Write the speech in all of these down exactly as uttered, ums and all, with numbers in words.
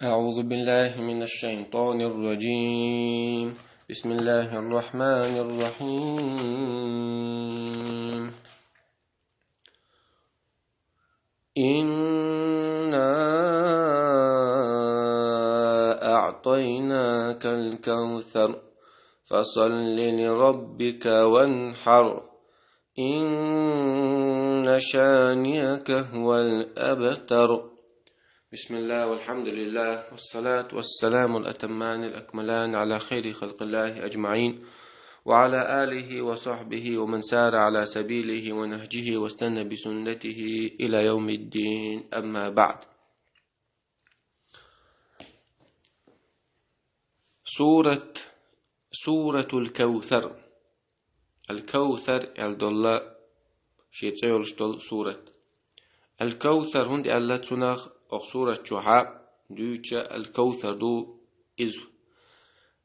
أعوذ بالله من الشيطان الرجيم. بسم الله الرحمن الرحيم. إنا أعطيناك الكوثر، فصل لربك وانحر، إن شانئك هو الأبتر. بسم الله والحمد لله والصلاة والسلام الأتمان الأكملان على خير خلق الله أجمعين، وعلى آله وصحبه ومن سار على سبيله ونهجه واستن بسنته إلى يوم الدين، أما بعد. سورة، سورة الكوثر. الكوثر аьлла долла шен цӀе йолуш долу сурат. الكوثر хӀунда аьлла цунах, оха сурат чохь дуьйцу الكوثر ду иза.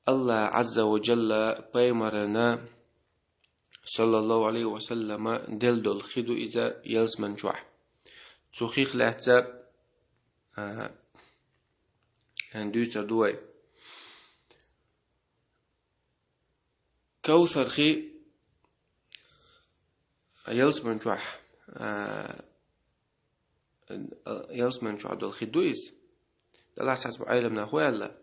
АллахӀ Ӏазза ва Джалла пайхамарна, саллаллаху Ӏалайхи ва саллама, делла долу хи ду иза ялсаман чохь. Цу хих лаьцна, а, дуьйцур ду вай. Кавсар хи ялсаман чохь, а, ялсаман чохь долу хи ду иза. Делахь цхьацца бу Ӏеламнаха хӀун аьлла,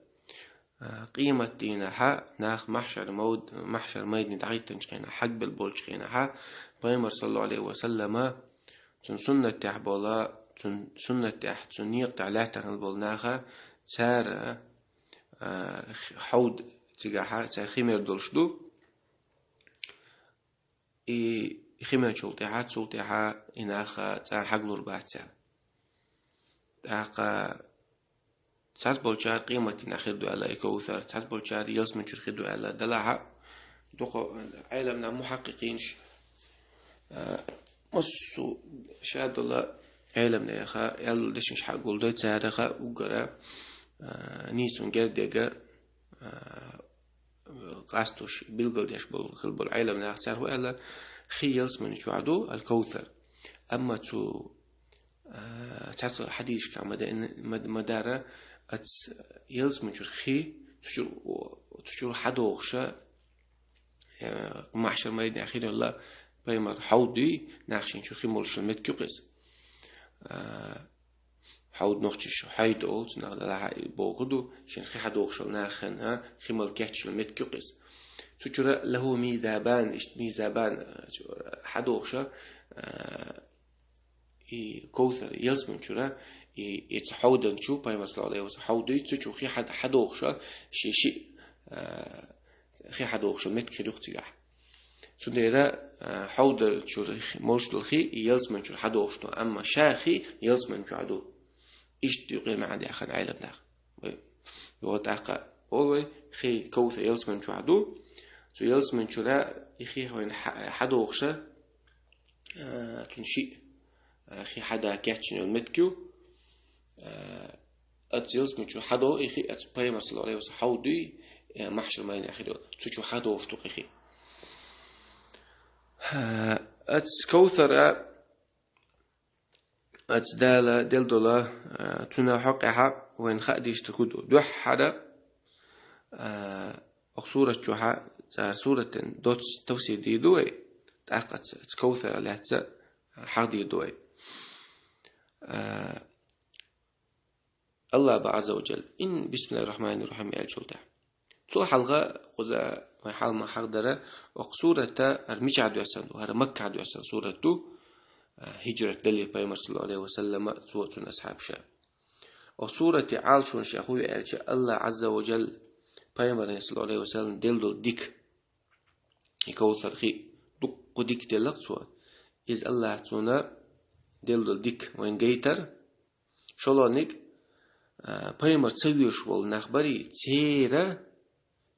а, къематдийнахьа нах махьшар мавд-, махьшар майдане дӀахӀиттинчу хенахь, хьагбелла болчу хенахьа, пайхамар, саллаллаху Ӏалайхи ва саллама, цуьнан суннатехь бола, цуьнан суннатехь, цуьнан некъа тӀехь лаьттина болу наха, цара, а, хьовд цигахьа, цара хи мер долуш ду. И хи мелчул тӀаьхьа, цул тӀаьхьа и нах цӀа хьаглур бац цара. ТӀаккха цхьацца болчара къематдийнахь хир ду аьлла и Кавсар, цхьацца болчара ялсаман чуьра хир ду аьлла. Делахь а, дукха Ӏеламнаха, мухьаккъикъинаш, а, массо а шадолу Ӏеламнаха аьлла дешнаш хьагулдой, царах а уггара, а, нийсонан герга, а, къастош, билгалдеш болу, хила болу Ӏеламнаха, цара хӀун аьлла, хи ялсамани чохь ду, аль-Кавсар. Амма цу, а, цхьацца хьадисашкахь ма де-, ма, ма дара, оцу ялсамани чуьра хи, цу чуьра, цу чуьра хьадогӀуша, э, махьшар майданехь хир йолу пайхамар хьовд дуй, нах шен чуьра хи молуш йолу меттиг ю-кх иза. А, хьовд нохчаша хьайд олу, цунах делахь а бохург ду, шен хи хьадогӀуш йолу нахана хи мала кечйолу меттиг ю-кх иза. Цу чуьра лахӀу мизабан, иштта мизабан, а, чуьра хьадогӀуша, а, и Кавсар ялсаман чуьра, и, и цу хьовдан чу, пайхамар, саллаллаху Ӏалайхи ва саллам, хьовд дуй, цу чу хи хьад-, хьадогӀуша, ши-шиъ, а, хи хьадогӀуша меттиг хир ю-кх цигахь. Цундела, а, хьовдан чуьра хи, молуш долу хи, и ялсаман чуьра хьадогӀуш ду, амма ша хи ялсаман чохь ду. Иштта юкъе маьӀна даьккхина Ӏеламнаха. Вай, юха тӀаккха олу вай, хи Кавсар ялсаман чохь ду. Цу ялсаман чуьра и хи хьайна хьа-, хьадогӀуша, а, цуьнан шиъ, а, хи хьада кечйина йолу меттиг ю. А, оцу ялсамани чу хьадогӀу и хи, оцу пайхамар, саллаллаху Ӏалайхи ва саллам, хьовд дуй, э, махьшар майданехь хир йолу. Цу чу хьадогӀуш ду-кх и хи. Э, оцу Кавсара, оцу Дала делла долу, э, цуьнан хьокъехь вайна хаа дезаш дерг хӀун ду? Дуьххьара, э, окху сурат чохь, цара суратан доцца тафсир дийр ду вай, тӀаккха оцу, оцу Кавсарах лаьцна хьахдийр ду вай. Э, АллахӀа боху, Ӏазза ва Джалла, ин, бисмиллахир рахманир рахим аьллачул тӀаьхьа. Цул хьалха, кхуза вай хьалха ма хьахдара, окху сурата хӀара мичахь доьссина ду, хӀара Маккахь доьссина сурат ду, а, хӀижрат дале пайхамар, саллаллаху Ӏалайхи ва саллама, цо, цуьнан асхьабаша. Окху сурате Ӏалашонаш хӀун ю аьлча, АллахӀа, Ӏазза ва Джалла, пайхамарна, саллаллаху Ӏалайхи ва саллам, делла долу дика, и Кавсар хи, дуккха дика делла-кх цо. Иза АллахӀа цунна делла долу дика вайна гайтар. ШолгӀаниг, а, пайхамар ца везаш волу нах барий, церан,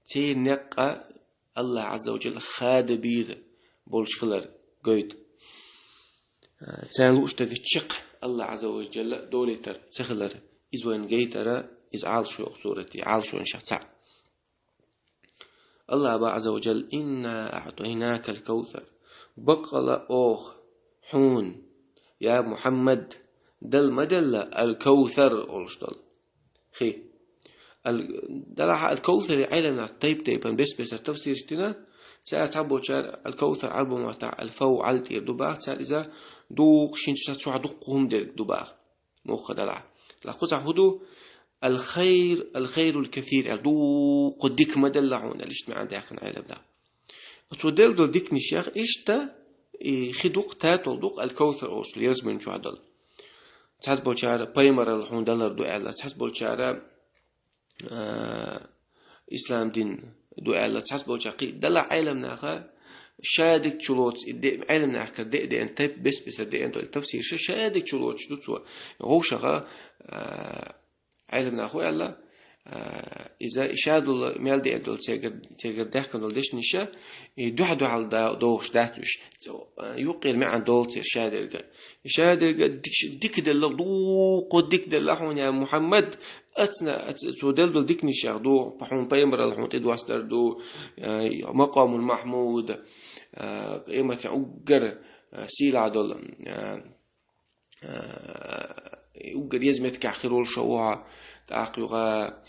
церан некъ а АллахӀа, Ӏазза ва Джалла, хадабийр болуш хилар гойту. А, цара лууш дерг чекх АллахӀа, Ӏазза ва Джалла, долийтар ца хилар. Иза вайна гайтара, иза Ӏалашо ю окху сурате, Ӏалашонашах цхьаъ. АллахӀа боху, Ӏазза ва Джалла, инна аӀтайнакал кавсар. Баккъала оха хьуна, я Мухьаммад, дала ма делла аль-Кавсар олуш долу. хи. Ал-, далахь ал-Кавсар Ӏеламнах тайп-тайпан бес-бесар тафсираш дина, цара цхьаболчара ал-Кавсар Ӏарбий маттахь ал-фавъал тӀера ду бах, цара иза дукха шин чу цхьа цхьа дукха хӀума дерг ду бах. Муха далахь. Ла кхузахь хӀу ду? Ал-хайр, ал-хайрул касир, ал дукха дика ма делла хьуна, ал иштта маьӀна даьккхина Ӏеламнах. Цо делла долу диканаш яха иштта, и хи дукха, татол дукха, ал-Кавсар олуш, ялсамани чохь долу. Цхьаболчара пайхамаралла хьуна далар ду аьлла, цхьаболчара, а, ислам дин ду аьлла, цхьаболчара кхин дала Ӏеламнаха ша дика чу лоцу и де-, Ӏеламнахкара де а деана, тайп бес-бесара деана долу тафсираш ша дика чу лоцуш ду цо. Вовшаха, а, Ӏеламнаха хӀу аьлла, а, иза ишадулла мел деана долу цегар, цегар даьхкина долу дешнаша, и дуьхьа-дуьхьал да-, дохуш дац уьш. Ц-, а, юккъера маьӀна долу церан шадерга. Шадерга дик-, дика делла, дукха дика делла хьуна, я Мухьаммад, ацна, ац-, цо делла долу диканаш яха ду, хьуна пайхамаралла хьуна тӀедоссадар ду, а, Макъамул Махьмуд, а, къематан уггар, а, сийлахь долу, а, а, уггар еза меттигехь хир волуш ву хьо, тӀаккха юха,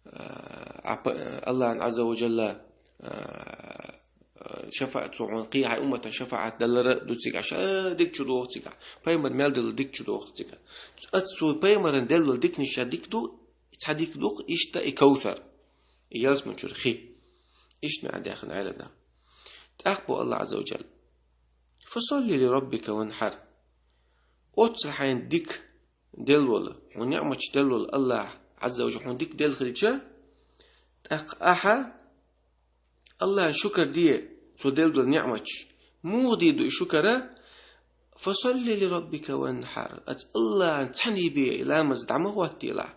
а, Ӏа-, Аллахьан Ӏазза ва Жалла, а, шафаъат цо хьуна кхин хьайн умматан шафаъат далара ду цигахь, ша дика чу доху цигахь. Пайхамар мел делла дика чу доху цигахь. Ацу цо пайхамаран делла диканаш ша дика ду, цхьа дика дукха, иштта и Кавсар. И ялсамани чуьра хи. Иштта маьӀна даьккхина Ӏеламнаха. ТӀаккха боху Аллахь Ӏазза ва Жалла: «Фасалли ли раббика ванхьар». Оццул хьайна дика делла волу, хьуна неӀматаш делла волу Аллахь Ӏазза ва Жалла хьуна дика делла хилча, тӀаккха ахьа Аллахьан шукар де, цо делла долу неӀматаш. Муха дийр ду и шукара? «Фасалли ли раббика ванхьар». Ацу Аллахьан цхьаьна бе и ламаз дӀа ма хӀоттаделахь.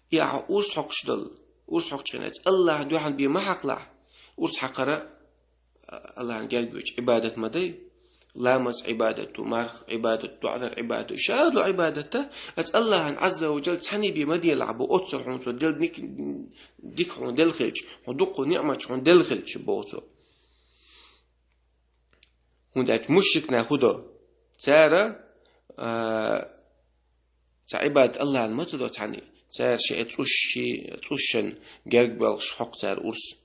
И ахьа урс хьокхуш долу, урс хьокхучу хенахь ацу Аллахьан дуьхьал бе ма хьакхалахь. Урс хьакхара Аллахьан герга воьдуш Ӏибадат ма дай. Ламаз Ӏибадат ду, марха Ӏибадат ду, Ӏазар Ӏибадат ду. Ша ду Ӏибадатта, ацу Аллахьан Ӏазза ва Жалла цхьаьна бе ма делахь боху, оццул хьуна цо делла ник-, дика хьуна делла хилча, хьуна дуккха неӀматаш хьуна делла хилча боху цо. ХӀунда аьлча мушрик нах хӀу до? Цара, а, цхьа Ӏибадат Аллахьан ма ца до цхьаьна. Цара шайн цӀуш-, ши-, цӀушшан герга боьлхуш хьокху цара урс.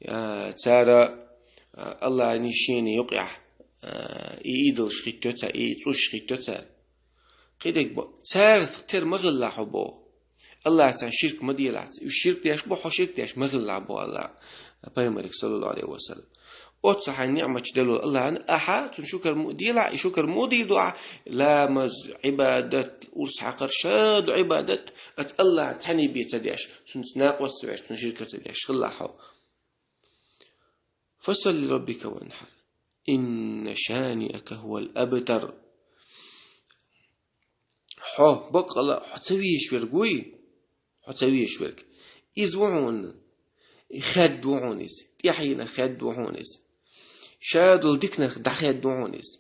А, цара, а, Аллахьан шена юкъехь, а, и идолаш хӀиттайо цара, и цӀушаш хӀиттайо цара. Кхидерг бо-, царах тера ма хилалахь хьо боху. Аллахьца ширк ма делахь. Уьш ширк деш бу, хьо ширк деш ма хилалахь боху Аллахь пайхамарга, саллаллаху Ӏалайхи ва саллам. Оццул хьайна неӀматаш делла волу Аллахьан, ахьа цунна шукар ма делахь, и шукар ма дийр ду ахьа, ламаз, Ӏибадат, урс хьакхар, ша ду Ӏибадат, ацу Аллахьан цхьаьна бе ца деш, цунца накъост ца веш, цунна ширк ца деш хилалахь хьо. «Фасалли ли раббика ванхьар. Инна шаниака хӀувал абтар». Хьо, баккъала, хьо ца везаш верг вуй? Хьо ца везаш верг. Иза ву хьуна, и хед ву хьуна иза. ТӀаьхьенах хед ву хьуна иза. Ша долу диканах дӀахед ву хьуна иза.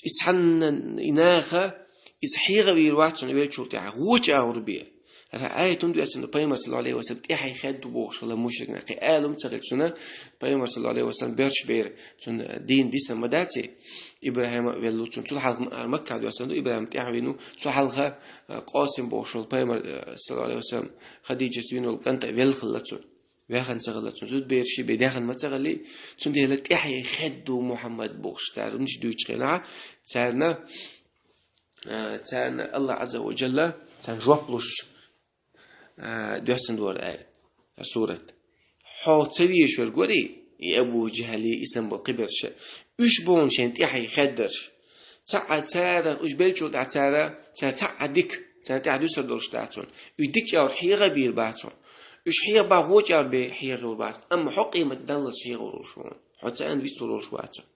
И цхьанна и наха, иза хьегӀа вийр вац хьуна веллачул тӀаьхьа, гӀоча агӀор бе. Ара, аят хӀунда доьссина, пайхамар, саллаллаху Ӏалайхи ва саллам, тӀаьхье хед ду бохуш хилла мушрик нах. Кхин алам ца хилча цунна, пайхамар, саллаллаху Ӏалайхи ва саллам, боьрша бер, цунна дин дисна ма даций, Ибрахьима а велла, цунна цул хьалха ма-, Маккахь доьссина ду, Ибрахьим тӀаьхьа вийна ву, цул хьалха, а, Къосим бохуш волу пайхамар, а, саллаллаху Ӏалайхи ва саллам, Хадиджас вийна волу кӀант а велла хилла цунна. Ваьхна ца хилла цунна, зуда бераш бен даьхна ма ца хилли, цундела тӀаьхье хед ду Мухьаммад бохуш цара, уьш дуьйцучу хенахь, царна, а, царна Аллахь Ӏазза ва Джалла, царна жоп луш, а, доьссина дора аят, сурат. Хьо ца везаш верг варий, и Абу Джахьли, и санна болу кхиберш, уьш боху шайна тӀаьхье хеддарш. Цхьа а цара, уьш беллачул тӀаьхьа цара, цара цхьа а дика, царна тӀаьхьа дуьсур долуш дац хьуна. Уьш дика чӀагӀар хьегӀа бийр бац хьуна. Уьш хьегӀа бан гӀо чӀагӀар бен хьегӀа йолур бац. Амма хьо къемат Даллас хьегӀа волуш ву хьуна. Хьо царна вицлур волуш вац хьуна.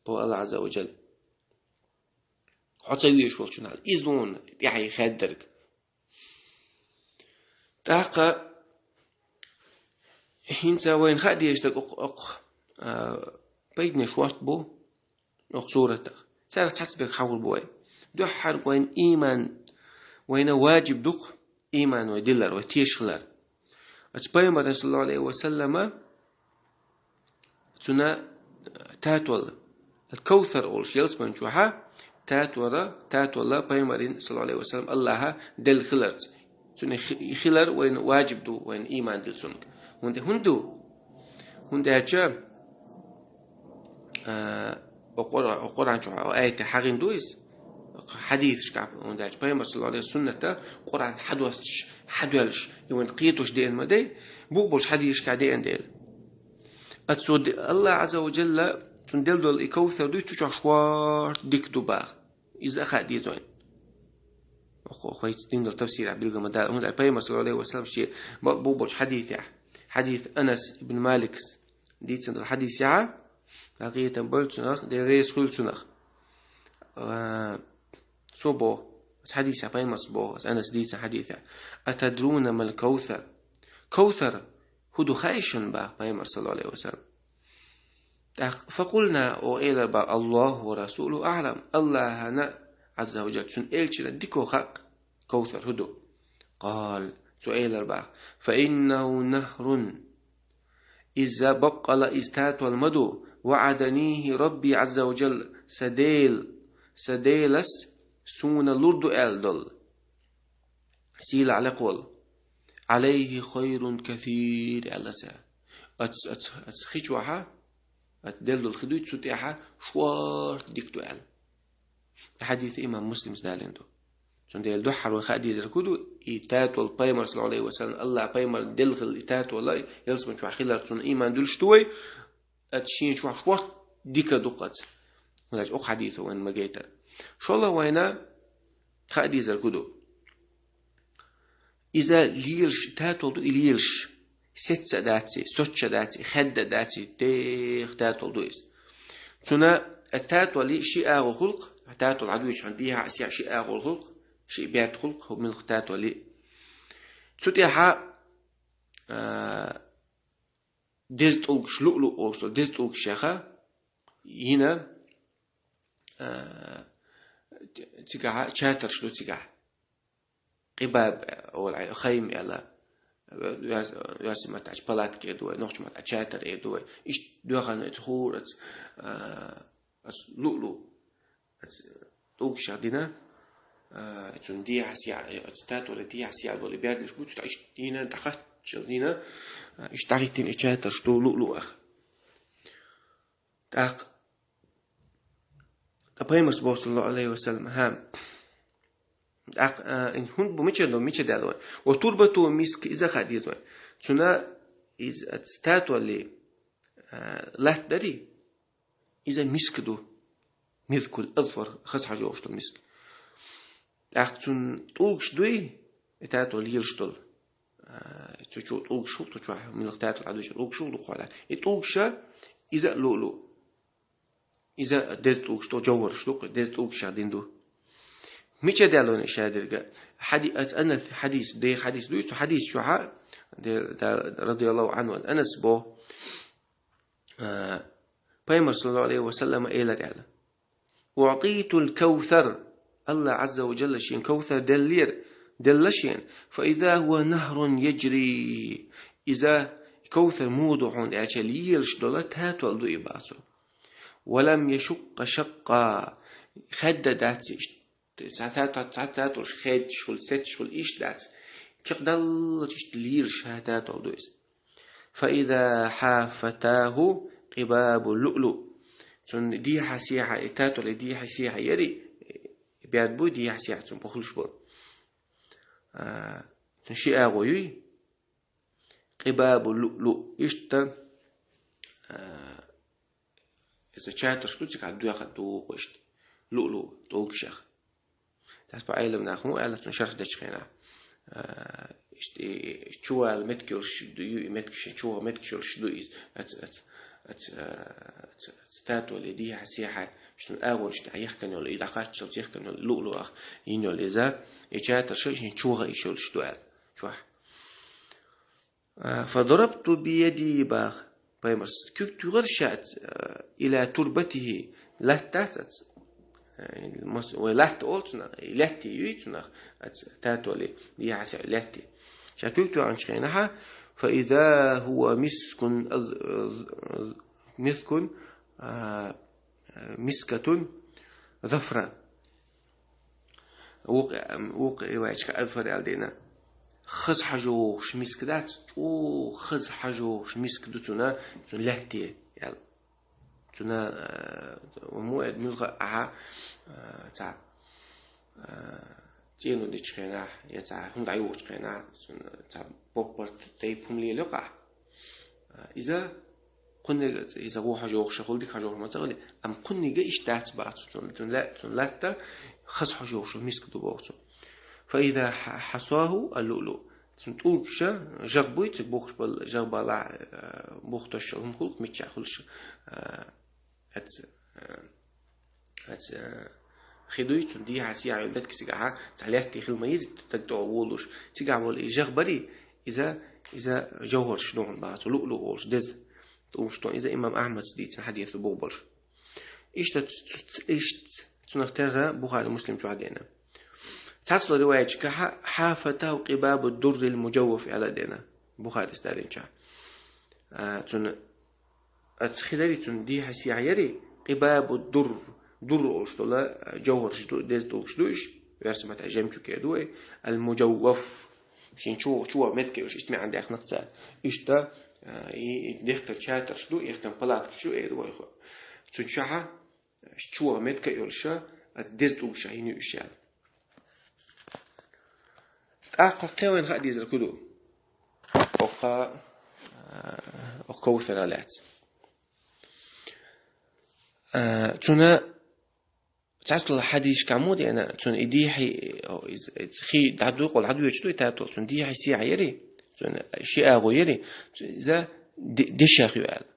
Бо Аллахь Ӏазза ва Джалла. Хьо ца везаш волчунна иза ву хьуна тӀаьхье хеддарг. ТӀаккха хӀинца вайна хаа дезаш дерг окху, окху, а, пайданаш хӀотта бу окху суратах. Царах цхьацца берг хьахор бу вай. Дуьххьара вайна ийман, вайна ваджиб ду-кх ийман вай дилар, вай тешаш хилар. Оцу пайхамарна, саллаллаху Ӏалайхи ва саллама, цунна татвала, Кавсар олуш ялсамани чохьа, татвара, татвала пайхамарна, саллаллаху Ӏалайхи ва саллам, Аллахьа делла хиларца. Цуьнан хи-, хилар вайна ваджиб ду, вайна ийман дилла цунга. ХӀунда, хӀунда ду? ХӀунда аьлча, а, о Къур-, о Къуръан чу, о аятехь хьагӀийна ду иза. Хьадисашкахь, хӀунда аьлча пайхамар саллаллаху алейхи ва саллам сунната Къуръан хьадоссаш, хьадоьллаш, и вайна кхетош деана ма дай, бу-, болчу хьадисашкахь деана дела. Ацу де-, Аллах Азза ва Джалла цунна делла долу и Кавсар дуй, цу чохь шорта дика ду баха. Иза а хаа деза вайна. Хо-, хо-, хӀайца дина долу тафсирахь билгал ма даьлла, хӀунда аьлча пайхамар саллаллаху алейхи ва саллам шен бакъ бу-, болчу хьадисехь, хьадис Анас ибн Маликас дийцина долу хьадисехь, къинхетам бойла цунах, Дела реза хуьлда цунах. А, цо боху, аса хьадисехь пайхамарс боху, аса Анас дийцина хьадисехь: «Атадруна мал Кавсар?» Кавсар хӀун ду хаьий шуна баха пайхамар саллаллаху алейхи ва саллам? ТӀаккха факъулна, о элар баха: «Аллаху ва расулу а'лам». Аллахана, Азза ва Джалла, цуьнан элчана дика хаьа Кавсар хӀун ду. Къала, цо элар баха: «Фа иннаху нахрун». Иза баккъала иза татол ма ду, «ва'аданихи Рабби Азза ва Джалла», сан Дела, сан Делас суна лур ду аьлла долу. Сийлахь лекха волу. «Алейхи хайрун касир», аьлла цара. Аца, аца, аца хи чохьа, аца делла долу хи дуй, цу тӀехьа шорта дика ду аьлла. И хьадис имам Муслимас далийна ду. Цундела дуьххьара вай хаа дезарг хӀун ду, и татол пайхамар саллаллаху алейхи ва саллам, Аллах пайхамар делла хилла и татол, ялсамани чохь хилар цунна ийман дуьллуш ду вай, аца шен чохь шорта дика ду-кх аца. ХӀунда аьлча оцу хьадисо вайна ма гайтара. ШолгӀа вайна хаа дезарг хӀун ду. Иза лелаш, татол ду и лелаш. Сецца а дац и, соцуш а дац и, хаьдда а дац и, деха татол ду иза. Цуьнан а татоли ши агӀо хуьлу-кх, татол Ӏадуьйчу хьан дехьа а сехьа ши агӀо хуьлу-кх, ши бед хуьлу-кх, хӀу муьлхха татоли. Цу тӀехьа, а, деза тӀулгаш, луълу олуш долу деза тӀулгаш яха, йина, а, цигахь чатарш ду цигахь. Къибаб олу, хайм аьлла, оьрс-, оьрсийн маттахь палатка эр ду вай, нохчийн маттахь чатар эр ду вай. Иштта доьхна оцу хӀора, оцу, а, оцу луълу, оцу тӀулгашах дина, а, цунна дехьа-сехьа, оцу татоле дехьа-сехьа долу бердаш бу, цу тӀе иштта дина, дӀахӀоттийна дина, а, иштта дӀахӀиттина и чатарш ду луълуах. ТӀаккха, ткъа пайхамарс боху, саллаллаху алейхи ва саллам, хӀа. ТӀаккха, а, и хӀунда бу, мичара ду, мича даьлла вай? «Ва турбатуху миск», иза хаа деза вай. Цуьнан иза, а, татоли, а, латта дарий, иза миск ду. Мискул азфар, хаза хьажа йогӀуш долу миск. ТӀаккха цуьнан тӀулгаш дуй, и татол лелаш долу. А, цу чу тӀулгаш хуьлу, цу чохь муьлхха татол Ӏадуьйчу тӀулгаш хуьлу дукха хьолахь. И тӀулгаша, иза а луълу. Иза деза тӀулгаш ду, джовхӀарш ду-кх, деза тӀулгашах дина ду. Мича даьлла вайна и шадерг? Хьади-, ас Анас хьадис, деха хьадис дуй, цу хьадис чохьа, де-, да-, радияллаху анху, Анас бо, а, пайхамар саллаллаху алейхи ва саллама элира аьлла: «УӀтитул кавсар». Аллах Азза ва Джалла шен кавсар деллера, делла шен. «Фа иза хӀуа нахрун яджри». Иза кавсар муха ду хьуна аьлча, лелаш долу татол ду и баха цо. «Ва лам яшукка шакка». Хаьдда дац иштта. Цхьа та-, та-, цхьа татолаш хаьддаш хуьлу, сецаш хуьлу, иштта дац. Чекхдаллалц иштта лелаш ша татол ду иза. «Фа иза хьаффатаху къибабу луълу». Цунна дехьа-сехьа, и татоле дехьа-сехьа яри, бед бу дехьа-сехьа цунна бохуш бу. А, цунна ши агӀо юй? «Къибабу луълу». Иштта, а, иза чатарш ду, цигахь доьхна ду-кх иштта. Луълу тӀулгашах. Тасбо Ӏелам нах хӀун аьлла цунна шарх дечу хенахь. А, иштта и, и чувала меттиг йолуш ду, ю и меттигаш, чувала меттигаш йолуш ду иза. Ац, ац, ац, а, ац, ац, татоле дехьа-сехьа, шун агӀонаш тӀехь яхкана йолу, и дӀакхаччалц яхкана йолу, луълуах йина йолу иза. И чатарш шен чувала йиш йолуш ду аьлла. Чохь. А, «фадарабту бияди», баха пайхамарс, куьг туьйхира ша, а, «иля турбатихи», латта дац аца. Э, мас-, вай латта олу цунах, и лаьтти юй цунах, аца татоле, дехьа-сехьа лаьтти. Ша куьг туьйхинчу хенахьа, «фа иза хӀуа мискун аз-, аз-, мискун, а, мискатун зафра». Вукх-, вукх риваяташка азфар аьлла дина. хаза хьажа йогӀуш миска дац, чӀоагӀа хаза хьажа йогӀуш миска ду цунна, цунна лаьтта, яьлла. Цунна, э, ва му эд муьлха ахьа, э, цхьа, э, цӀено дечу хенахь, я цхьа хӀума дӀайохучу хенахь, цунна цхьа поппарт тайпа хӀума лелайо-кх ахьа. Э, иза кхунниг, иза гӀо хьожа йогӀуш хуьлу, дика хьожа йогӀуш ма ца хуьлу, амма кхунниг иштта дац боху цо, цунна, цунна ла-, цунна лаьтта хаза хьожа йогӀуш миска ду боху цо. فإذا ح-، حصاه اللؤلؤ. Цунна тӀулгаш жагӀ буй, цига бухуш болу жагӀ балахь, э, бух тосуш йолу хӀума хуьлу-кх, миччахь хуьлуш, э, аца, э, аца, э, хи дуй, цунна дехьа-сехьа йолу меттиг, цигахь цхьа лаьтта хила ма еза, стаг тӀе волуш. Цигахь волу и жагӀ барий, иза, иза жовхӀарш ду хьуна боху цо, луъ-луъ волуш деза. ТӀулгаш ду, иза имам Ахьмада дийцина хьадис ду боху болуш. Иштта цу-, цу-, иштта цунах тера Бухари, Муслим чохь деана. Цхьацло риваятчикахь حافتاه قباب الدر المجوف аьлла деана. Бухарис далинчохь. А, цунна аца хи дарий, цунна дехьа-сехьа ярий, قباب الدر, дур олуш долу, а, жовхӀарш ду, деза тӀулгаш ду уьш, оьрсийн маттахь жемчуг эр ду вай, المجوف. Шен чу, чу меттиг йолуш, иштта маьӀна даьккхина цара. Иштта, а, и, и дехкан чатарш ду, дехкан палаткаш ду эр ду вайхо. Цу чохь чу меттиг йолуш, аца деза тӀулгашах йина ю уьш аьлла. ТӀаккха кхин вайна хаа дезарг хӀун ду? Оккха, а, оккха Кавсара лаьцна. А, цунна цхьацлула хьадисашкахь ма деана, цунна и дехьа, иза, иза хи дӀадуьйкъула, дӀадоьдуш ду и татол, цунна дехьа-сехьа ярий, цунна ши агӀо ярий, иза де-, дешех ю аьлла.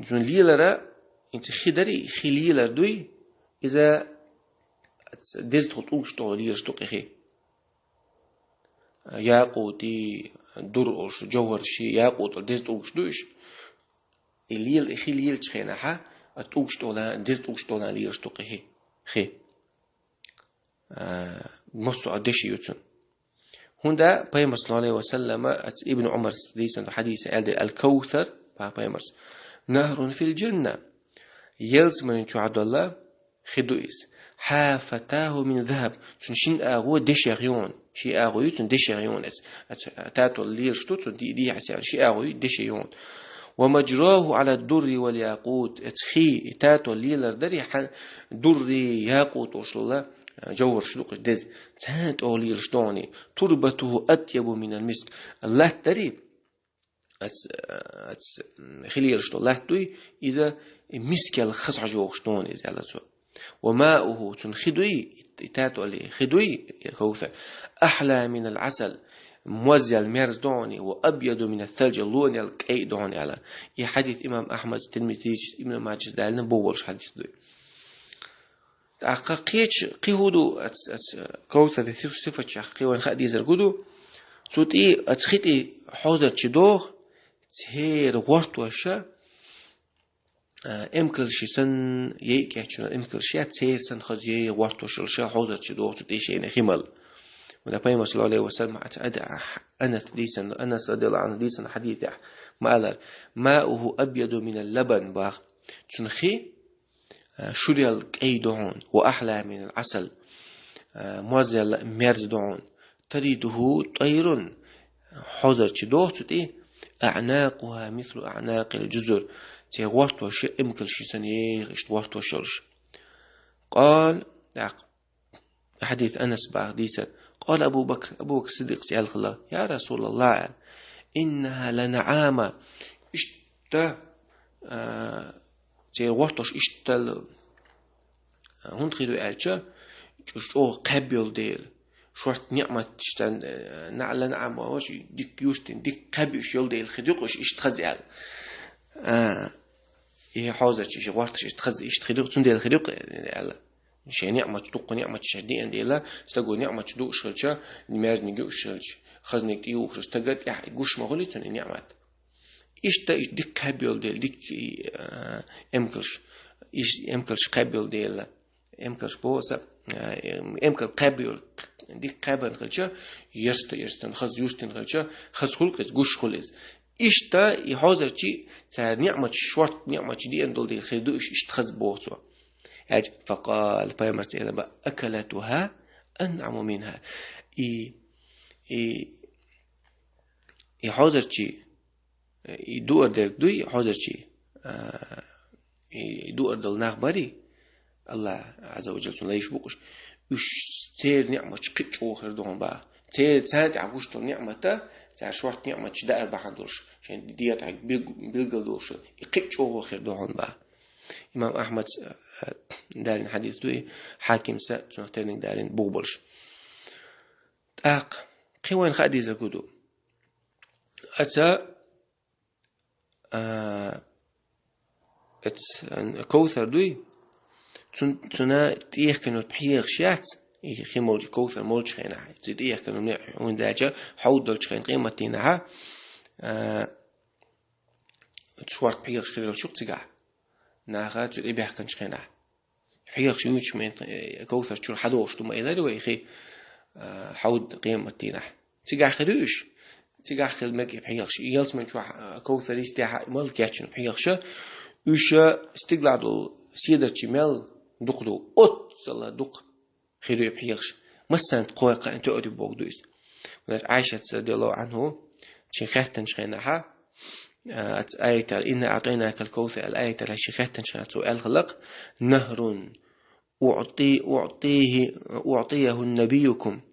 Цунна лелара, хӀинца хи дарий, хи лелар дуй, иза деза тӀулгаш тӀехула лелаш ду кхин хи. Якъутий, дур олуш, жовхӀарший, якъутал деза тӀулгаш ду уьш. И лела, и хи лелачу хенахь, а тӀулгаш тӀехула, деза тӀулгаш тӀехула лелаш ду кхин хи. Хи. А, массо а деши ю цунна. ХӀунда Пайхамар, саллаллаху Ӏалайхи ва саллама, аца Ибн Ӏумарс дийцина хьадиса аьлла дела, الكوثر, боху Пайхамарс, نهر في الجنة. Ялсаманин чохь долу хи ду иза. حافتاه من ذهب. Цунна шина агӀо дешех ю хьуна. Ши агӀо ю цунна дешех ю хьуна. Аца, аца татол лелаш ду цунна ди-, дехьа-сехьа, ши агӀо ю дешех ю хьуна. ومجراه على الدر والياقوت. Аца хи, и татол лелар дарий, хьан дуррий, якъут олуш долу, а, жовхӀарш ду кхин деза. Царна тӀехула лелаш ду хьуна. تربته أطيب من المسك. Латта дарий, аца, аца, м, хи лелаш долу латта дуй, иза мискел хаза хьожа йогӀуш ду хьуна иза аьлла цо. وماؤه, цунна хи дуй, и татол хи дуй, Кавсар, أحلى من العسل, мозъел мерза ду хьуна, وأبيض من الثلج, лонел кӀай ду хьуна аьлла. И хьадис имам Ахьмад, Тирмизи, Ибн Маджас далийна бу болуш хьадис дуй. ТӀаккха кхечу, кхин хӀун ду ац-, ац-, Кавсаран сиф-, сифатех кхин вайна хаа дезарг хӀун ду? Цу тӀе, аца хи тӀе хьозарчий доху, церан гӀортоша, а, эмкалши санна, яй кеччуна эмкалш яц, церан санна хаза яй гӀортош йолуша хьозарчий доху цу тӀе шайна хи мала. Вайн Пайхамар, саллаллаху Ӏалайхи ва саллам, аца ада Анас дийцина, Анас радияллаху Ӏанху дийцина хьадисехь ма-аллара: ماؤه أبيض من اللبن, боху. Цуьнан хи а, шурел кӀай ду хьуна, وأحلى من العسل, а, мозъел мерза ду хьуна. ترده الطير, хьозарчий доху цу тӀе, أعناقها مثل أعناق الجزر, церан гӀортоша эмкалши санна яй иштта гӀортош йолуш. قال, тӀаккха хьадис Анас боху дийцар. قال أبو بكر, Абу Бакр Сиддикъас аьлла хилла: يا رسول الله, аьлла, إنها لنعامة, иштта, а, церан гӀортош иштта хӀунда хир ю аьлча, чӀо-, чӀогӀа кхаьбна йолу дела, шорта ниӀматаш дан, э, наӀ-, ланӀам ван ваша, дика юьстина, дика кхаьбна уьш йолу дела хир ю-кх уьш иштта хаза аьлла. А, и хьозарчий, и гӀорташ иштта хаза, иштта хир ю-кх, цундела хир ю-кх аьлла. Шайн ниӀматаш, дуккха ниӀматаш шайн деана дела, стага ниӀматаш дууш хилча, маьждиг юуш хилча, хазниг тӀеюхуш, стага тӀехь гуш ма хуьлий цунна и ниӀмат. Иштта, иштта дика кхаьбна йолу дела, дика, а, эмкалш, иш-, эмкалш кхаьбна йолу дела, эмкалш боху аса, а, эм-, эмкал кхаьбна йолу, дика кхаьбна хилча, ерста, ерстан, хаза юьстина хилча, хаза хуьлу-кх иза, гуш хуьлу иза. Иштта и хьозарчий, цара ниӀматаш, шорта ниӀматаш деана долу дела хир ду уьш иштта хаза, боху цо. Аьлча, فقال, Пайхамарс элира: أكلتها أنعم منها. И И, и хьозарчий, и дуар дерг дуй, хьозарчий, а, и дуар дал нах бари, Аллах Азза ва Джалла цун лайш букъуш, уж цер ниъматаш кхы чӀогӀа хир дохун ба. Цер царна тӀехь гуш дола ниъмата, цар шорт ниъматаш даар бахьан долуш, шайн диетӀа бил-, билгал долуш, и кхы чӀогӀа хир дохун ба. Имам Ахмад, а, далин хьадис дуй, Хьакимса, цунах терниг далин бугъ болуш. ТӀаккха, кхин вайн хаа дезар гу ду. Аца, а, эц-, ан-, Кавсар дуй, цун-, цуна тӀехканал пхьегӀаш яц, и хи молчу, Кавсар молчу хенахь, цу тӀехканал не-, хьун даьча, хьовд долчу хен къематдийнахьа, а, шорт пхьегӀаш хир йолчух цигахь. Наха цу тӀе бехканчу хенахь. ПхьегӀаш юучу мент, э, Кавсар чуьра хьадогӀуш ду ма элари вай хи, а, хьовд къематдийнахь. Цигахь хир ю уьш? Цигахь хила мега и пхьегӀаш. И ялсман чохь, а, Кавсар йистехьа, мала кечйина пхьегӀаша, уьш, а, стиглахь долу седарчий мел дукха ду, оццала дукха хир ю и пхьегӀаш. Массанна кхойкху кхаъна тоьур ю боху ду иза. Вайн Ӏайшат радияллаху Ӏанху, шен хеттанчу хенахьа, а, аца аятал, «Инна аътайнакал кавсар» аятал шен хеттанчу хенахь цо аьлла хилла-кх: «Нахрун уъти-, уътийхи, уътийху набиюкум».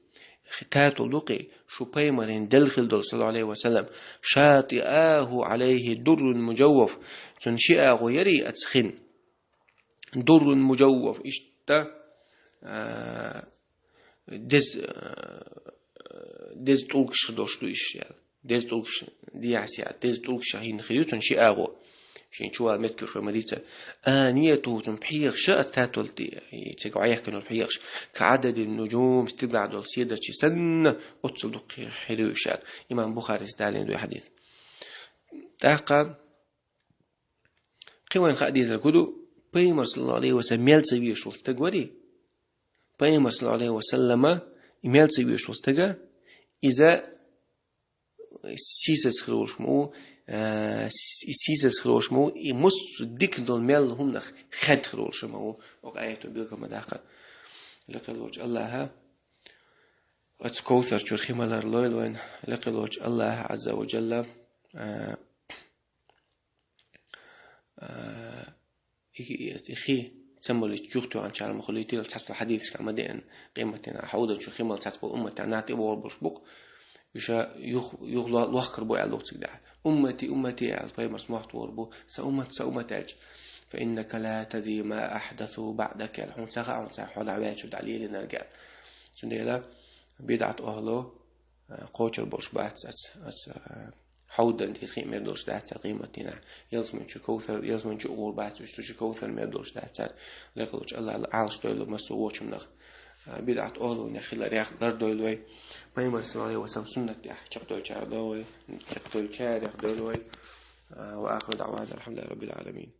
Татол ду-кх и, шу пайхамарна делла хила долу, саллаллаху Ӏалайхи ва саллам, «шатиъаху Ӏалайхи дуррун мужавваф». Цунна ши агӀо яри аца хин. Дуррун мужавваф, иштта, а, дез-, а, деза тӀулгаш хир долуш ду уьш, ял. Деза тӀулгаш, дехьа-сехьа, деза тӀулгаш хӀинна хир ю цунна ши агӀо. Шен чувал меттигаш вай ма дийцар. Аниятуху, цунна пхьегӀаш а татол тӀе, и цига Ӏехкина пхьегӀаш. Каъададин нужум, стиглахь долу седарчий санна, оццул дукха хир ю уьш, ял. Имам Бухарис далийна ду и хьадис. ТӀаккха, кхин вайн хаа дезар гу ду, пайхамар, саллаллаху Ӏалайхи ва саллам, мел ца везаш волу стаг вари. Пайхамар, саллаллаху Ӏалайхи ва саллама, и мел ца везаш волу стага, иза сийсаз хир волуш ма ву, а, с-, сийсаз хир волуш ма ву, и массо а дика долу мел хӀуманах хед хир волуш ма ву. Оха аято билгал ма даккха. Лекха волчу Аллаха, оцу Кавсар чуьра хи малар лойла вайн, лекха волчу Аллаха, Азза ва Джалла, а, А, и, и, и хи ца молуьйтуш юхатоьхначарна ма хуьлуьйтийла, цхьацца хьадисашкахь ма деана, къематдийнахь хьовдан чу хи мала цхьацца болу умматехь нах тӀебогӀур болуш бу-кх, уьш юх-, юха ло-, лохкар бу аьлла ду-кх цигахь. Уммати, уммати аьлла, пайхамарс мохь тохур бу, сан уммат, сан уммат аьлча. Фа иннака ла тадри ма ахьдасу баъдака аьлла, хьуна ца хаьа, хьуна цара хьо дӀа ваьлча дӀа лелийнарг аьлла. Цундела бидӀат охьало, а, кхочур болуш бац аца, аца, а, хьовдан тӀера хи мер долуш дац цара къематдийнахь. Ялсман чу Кавсар, ялсман чу гӀур бац уьш, цу чу Кавсар мер долуш дац цара. Лекха волчу Аллаха Ӏалаш дойла массо а вочунах. А, бидӀат охьалунех хиларех лардойла вай. Пайхамар, саллаллаху Ӏалайхи ва саллам, суннат тӀехь чекхдойчарех дойла вай. Чекхдойчарех дойла вай. А, ва ахиру даъвана алхьамдулиллахи раббил Ӏаламин.